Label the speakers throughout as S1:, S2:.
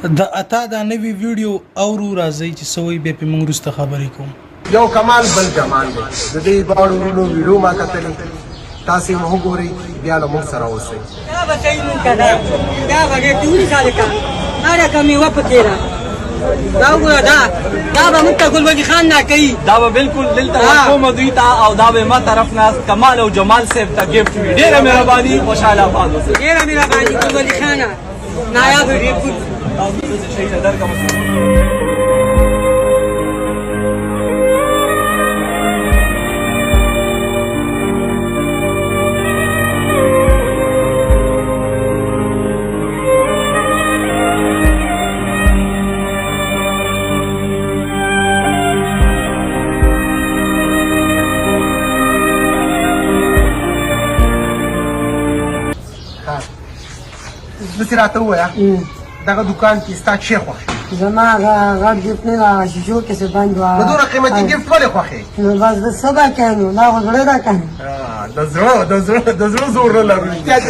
S1: د عطا دا نوې ویډیو اورو راځئ چې څه وایي بیا پرې موږ وروسته خبرې کوو.
S2: یو کمال بل جمال دی د دې دواړو وروڼو ویډیو ما کتلې تاسې هم وګورئ بیا له موږ سره اوسئ.
S3: دا به صحیح مونږ ته دا دا به ډېر ټولي سالکه هره کمې وه پکې ده دا وګوره دا دا به موږ ته ګل ولي خان راکوي
S4: دا به بالکل دلته ورکوم دوی ته او دا به ما طرف نه کمال او جمال صاحب ته ګفټ وي. ډیره مهرباني، خوشاله آباد اوسئ.
S3: ډېره مهرباني ګل ولي خانه، نایاب ډېر ګل.
S2: داسې راته ووایه دغه دکان کې ستا څه خوښ؟
S3: زما هغه غټ ګفټ نه ده، شیشو کې څه بند وه.
S2: نو دومره قیمتي ګفټ ولې خوښ یې؟
S3: نو بس د څه به کوې نو، دا خو زړه ده که نه.
S2: د زړه زور نه لرو. رښتیا چې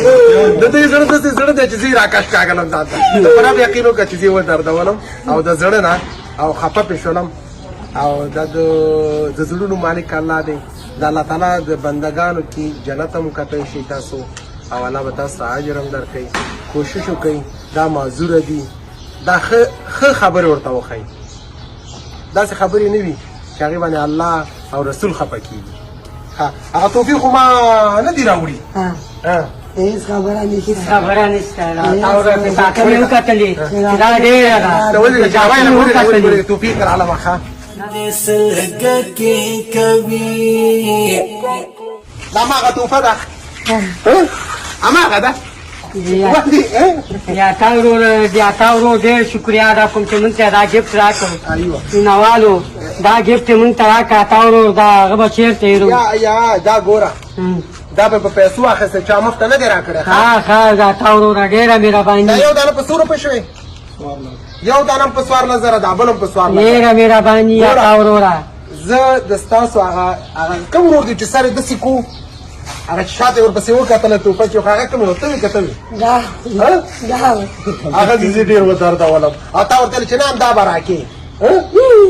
S2: د دې زړه داسې زړه دی چې زه یې راکش کاږلم ځان ته. ته په رب یقین وکړه چې زه یې ودردولم او د زړه نه او خفه پې شولم. او دا د زړونو مالک الله دی. د الله تعالی د بندګانو کې جنت هم کتی شئ تاسو، او الله به تاسو ته اجر هم درکوي. کوشش وکړئ، دا معذوره دي، دا ښه ښه خبرې ورته وښایئ. داسې خبرې نه وي چې هغې باندې الله او رسول خفه کېږي. هغه توفیق خو ما نه دي راوړي.
S3: هیڅ خبره نشته، هیڅ خبره نشته. تا ورته ساکمې وکتلې چې دا ډېره ده.
S2: ته ولې وکتلې توفیق راله ښه دا هماغه تحفه ده، هماغه ده.
S3: یا تا ورور، یا تا ورور، ډېر شکریا ادا کوم چې مونږ ته دا ګفټ راکړ. مینوالو دا ګفټ مونږ ته راکړه. تا ورور دا هغه به چېرته هېرو؟
S2: یا دا ګوره، دا به په پیسو اخیستی، چا مفته نه دی راکړی.
S3: ښه ښه، دا تا وروره ډېره مهرباني.
S2: دا یو دانه په څو روپۍ شوې؟ یو دانه هم په 14,000، دا بل هم په 14.
S3: ډېره مهرباني یا تا وروره.
S2: زه د ستاسو هغه کوم ورور دی چې سر یې داسې کو، هغه چې شاته یې ورپسې وکتله توپه کې، خو هغه کوم یو ته وې که ته وې؟
S3: دا
S2: هغه دې زه ډېر ودردولم او تا ورته ویل چې نه همدا به راکې.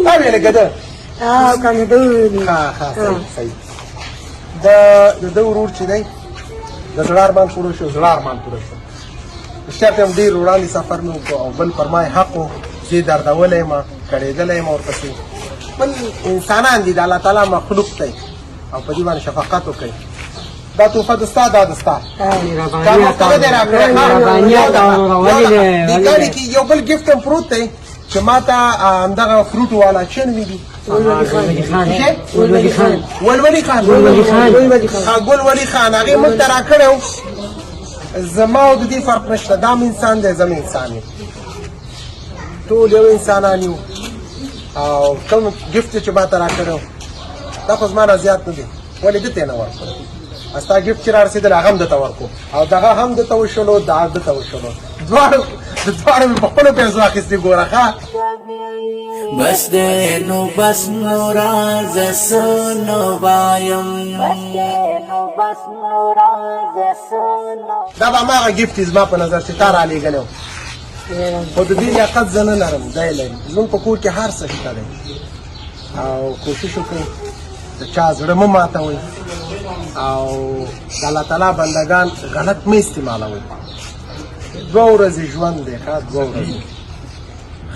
S2: تا ویلې که ده؟
S3: که نه ده ویلي.
S2: ښه ښه، صحیح صحیح. د ده ورور چې دی د زړه ارمان پوره شو، زړه ارمان پوره شو. رښتیا ته هم ډېر وړاندې سفر مې وکړو او بل پر ما یې حق و، زه یې دردولی یم، کړېدلی یم ورپسې. بل انسانان دي، د الله تعالی مخلوق دی، او په دې باندې شفقت وکړئ. دا تحفه د ستا، دا د ستا، دا مفته نه دی راکړی. دې ګاډي کې یو بل ګفټ هم پروت دی چې ما ته همدغه فروټ والا چې نومېږي
S3: ولولي خان،
S2: ولولي خان، ګل ولي خان، هغې موږ ته راکړی و. زما او د دې فرق نشته، دا هم انسان دی، زه هم انسان یم، ټول یو انسانان یو. او کوم ګفټ چې ما ته راکړی دا خو زما نه زیات نه دی، ولې ده ته یې نه ورکړو؟ ستا ګفټ چې رارسېدل هغه هم ده ته ورکړو، او دغه هم ده ته وشلو، دا ده ته وشلو. دواړو د دواړو مې په خپلو پیسو اخیستې. ګوره ښه
S5: بس دې نو بس نو راز سنو وایم، بس دې نو بس نو راز سنو.
S2: دا به هماغه ګفټ زما په نظر چې تا رالیږلی و، خو د دې لیاقت زه نه لرم، دی لري. زموږ په کور کې هر څه شته دی، او کوشش وکړئ د چا زړه مه ماتوئ، او د الله تعالی بندګان غلط مه استعمالوئ. دوه ورځې ژوند دی، ښه دوه ورځې.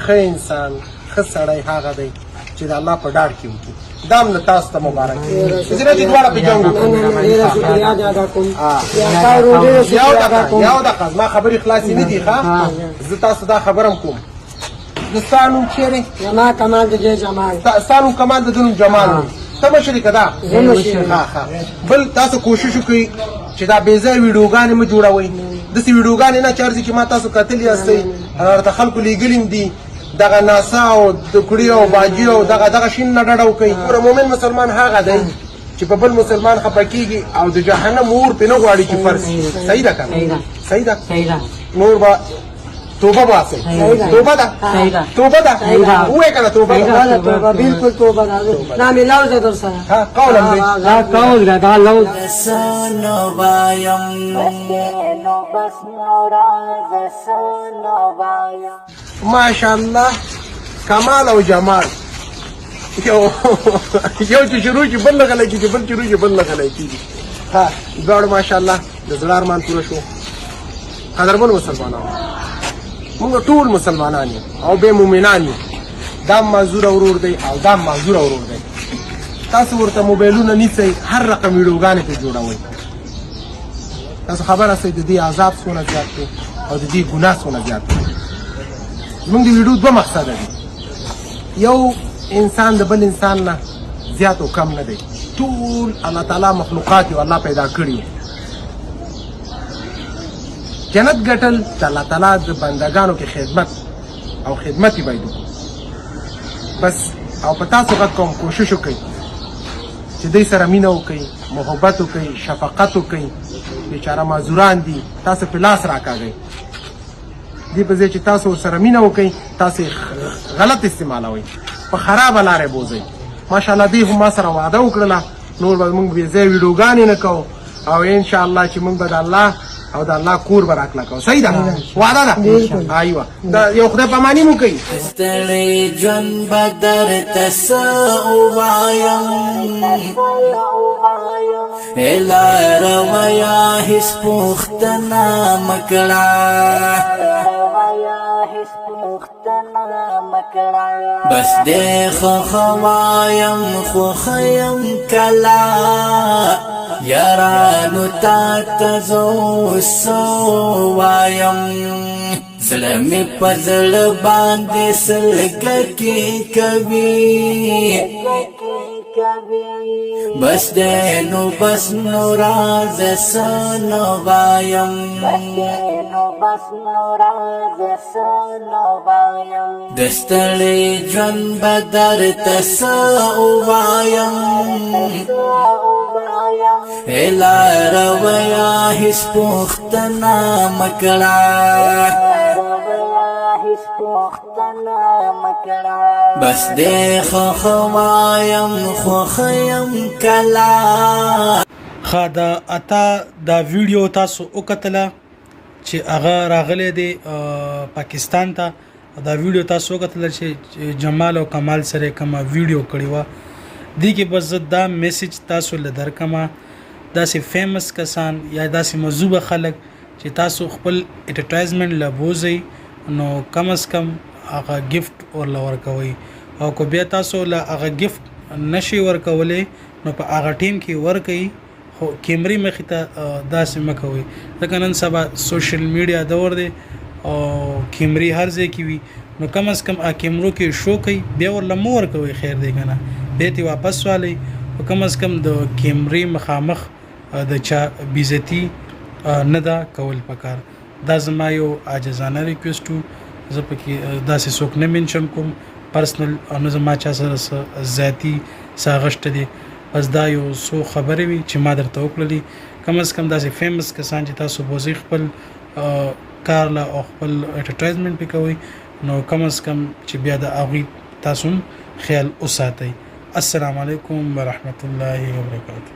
S2: ښه انسان، ښه سړی هغه دی چې د الله په ډاډ کې وکړي. دا هم له تاسو ته مبارک وي. زه نه چې دواړه په جنګ وکړو. یو دقیقه، یو دقیقه، زما خبرې خلاصې نه دي. ښه، زه تاسو دا خبره هم کوم. د ستا نوم چېرې؟
S3: زما کمال د جمال.
S2: ستا نوم کمال، د ده نوم جمال. ته مشر یې که دا؟ ښه ښه. بل تاسو کوشش وکړئ چې دا بې ځایه ویډیوګانې مه جوړوئ، داسې ویډیوګانې نه چې هر ځای کې ما تاسو کتلي یاستئ، راته خلکو لېږلي هم دي. دغه ناسا او د کړي او باجي او دغه دغه شین نه ډډه وکړئ. ګوره، مؤمن مسلمان هغه دی چې په بل مسلمان خفه کېږي او د جهنم اور پرې نه غواړي چې فرض شي. صحیح ده که نه؟ صحیح ده. نور به توبه باسئ. توبه ده، توبه ده، ووایه که نه توبه ده؟
S3: توبه، بالکل توبه ده. دا مې لوظ ده در سره.
S2: ها، قول هم دی.
S3: دا قول ده، دا لوظ.
S5: سنو وایم، بس نو بس نو راز سنو وایم.
S2: ماشاءالله کمال او جمال یو یو چې شروع شي بل نه غلی کېږي، بل شروع شي بل نه غلی کېږي. ها، دواړو ماشاءالله د زړه ارمان پوره شو. قدرمنو مسلمانانو، موږ ټول مسلمانان یو او به مؤمنان یو. دا معذور ورور دی او دا معذور ورور دی. تاسو ورته موبایلونه نیسئ، هر رقم ویډیوګانې پرې جوړوئ. تاسو خبره سئ د دې عذاب څونه زیات دی او د دې ګناه څونه زیات دی. زموږ د ویډیو دوه مقصده دي. یو انسان د بل انسان نه زیات او کم نه دی، ټول الله تعالی مخلوقات یو الله پیدا کړي. جنت ګټل د الله تعالی د بندگانو کې خدمت او خدمت یې باید وکړو بس. او په تاسو غږ کوم، کوشش وکړئ چې دوی سره مینه وکړئ، محبت وکړئ، شفقت وکړئ. بیچاره معذوران دي، تاسو په لاس راکاږئ. دې په ځای چې تاسو ورسره مینه وکړئ، تاسو غلط استعمالوئ، په خرابه لاره بوځئ. ماشاءالله دوی هم ما سره وعده وکړله، نور به موږ بې ځایه ویډیوګانې نه کوو او ان شاء الله چې موږ به د الله او د الله کور به راکله کوو. صحیح ده؟ وعده ده؟ ایوه. دا یو خدای پاماني مو کوي.
S5: ستړی ژوند به درته څه ووایم، لاره ویا هیڅ پوښتنه مه کړه. بس دې ښه وایم خو ښه یم کله، یارانو تا ته زه اوس څه وایم. زړه مې په زړه باندې سلګکې کوي. بس دې نو بس نو راز څه نه وایم. د ستړي ژوند به درته څه ووایم، لاره ویا هیڅ پوښتنه مه کړه. بس دې ښه وایم خو ښه یم کله.
S1: ښه، د عطا دا ویډیو تاسو وکتله چې هغه راغلی دی پاکستان ته. دا ویډیو تاسو وکتله چې جمال او کمال سره کومه ویډیو کړې وه. دې کې بس زه دا میسج تاسو له درکمه، داسې فیمس کسان یا داسې مذوبه خلک چې تاسو خپل اډورټایزمنټ له بوځئ، نو کم از کم هغه ګفټ ورله ورکوئ، او که بیا تاسو له هغه ګفټ نشئ ورکولی نو په هغه ټیم کې ورکئ، خو کیمرې مخې ته داسې مه کوئ، ځکه نن سبا سوشل میډیا دور دی او کیمرې هر ځای کې وي. نو کم از کم کیمرو کې شو کوي، بیا ورله مه ورکوئ، خیر دی که نه بیا ترې واپس والئ، خو کم از کم د کیمرې مخامخ د چا بېعزتي نه ده کول پکار. دا زما یو عاجزانه ریکویسټ و. زه پکې داسې څوک نه منشن کوم پرسنل او نه زما چا سره څه ذاتي څه هغه شته دی. بس دا یو څو خبرې وي چې ما درته وکړلې. کم از کم داسې فیمس کسان چې تاسو بوځئ خپل کار له او خپل اډورټایزمنټ پې کوئ، نو کم از کم چې بیا د هغوی تاسو هم خیال وساتئ. السلام علیکم ورحمت الله وبرکاته.